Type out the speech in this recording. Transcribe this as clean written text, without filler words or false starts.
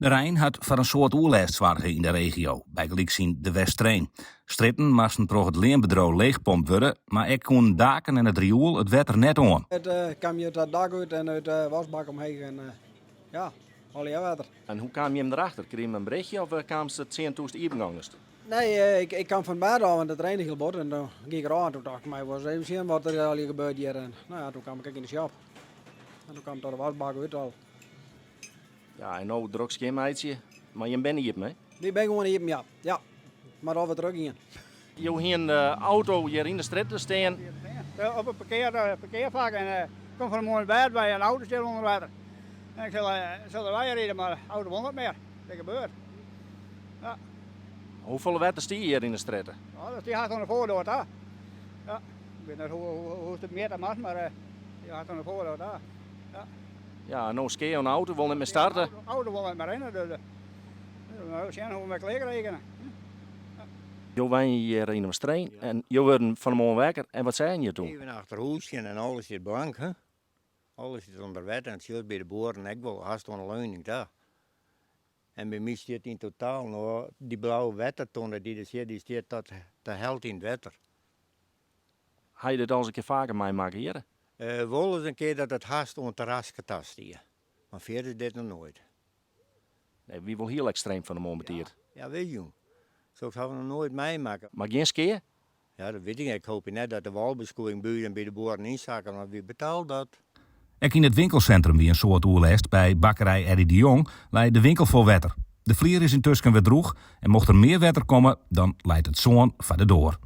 De rein hat foar in soad oerlêst soarge yn de regio, bygelyks yn De Westereen. Strjitten moasten troch it leanbedriuw leechpompt wurde, mar ek koenen daken en it rioel it wetter net oan. It kaam hjir it dak út en út de wasbak omheech en ja, allegear wetter. En hoe kaam jim derachter? Krigen jim in berichtje of kaamst it tsjin doe'tst iepen gongest? Nee, ik kaam fan bêd ôf want it reinde hiel bot en doe gie ik derôf en doe tocht ik my wolris even sjen wat der allegear gebeurt hjir. En no ja, doe kaam ik ek yn de shop. En doe kaam it de wasbak út al. Ja, en no drok skjinmeitsje, mar jim binne iepen, hè? Wy binne gewoan iepen, ja. Ja, mar al wer drok ien. Jo hiene de auto hjir yn de strjitte stean. Op it parkearfak en ik kom fan 'e moarn bêd by en de auto stiet ûnder wetter. En ik sil der wei ride, mar de auto wol net mear. Dat gebeurt. Ja. Hoefolle wetter stie hjir yn de strjitte? Ja, dat stie hast oan de foardoar ta. Ja, ik wit net hoe't it mjitte moat, mar it hast oan de foardoar ta. Ja. Ja, no skea oan de auto, wol net mear starte. De auto wol net mear rinne, dus we sjen hoe't we klear krije kinne. Jo wenje hjir yn De Westereen en jo wurden fan 'e moarn wekker en wat seagen jo toen? Even achterhûs sjen en alles sit blank, hè? Alles sit ûnder wetter en it sjocht by de buorren ek wol hast oan de leuning ta. En by my stiet yn totaal no dy blauwe wettertonne dy't der sit, dy stiet tot de helte yn it wetter. Ha je dit alris in kear faker meimakke hjir? Wolris in kear dat it hast oan it terraske ta stie, mar fierder dit noch noait. Nee, wie wol hiel ekstreem fan 'e moarn betiid. Ja, wit jong. Soks hawwe we noch noait meimakke. Mar gjin skea? Ja, dat wit ik net. Ik hoopje net dat de wâlbeskoeiïng by ús en by de buorren ynsakke, want wie betaalt dat? Ek yn it winkelsintrum wie in soad oerlêst. By bakkerij Eddy de Jong lei de winkel fol wetter. De flier is yntusken wer drûch en mocht der mear wetter komme, dan leit it sân foar de doar.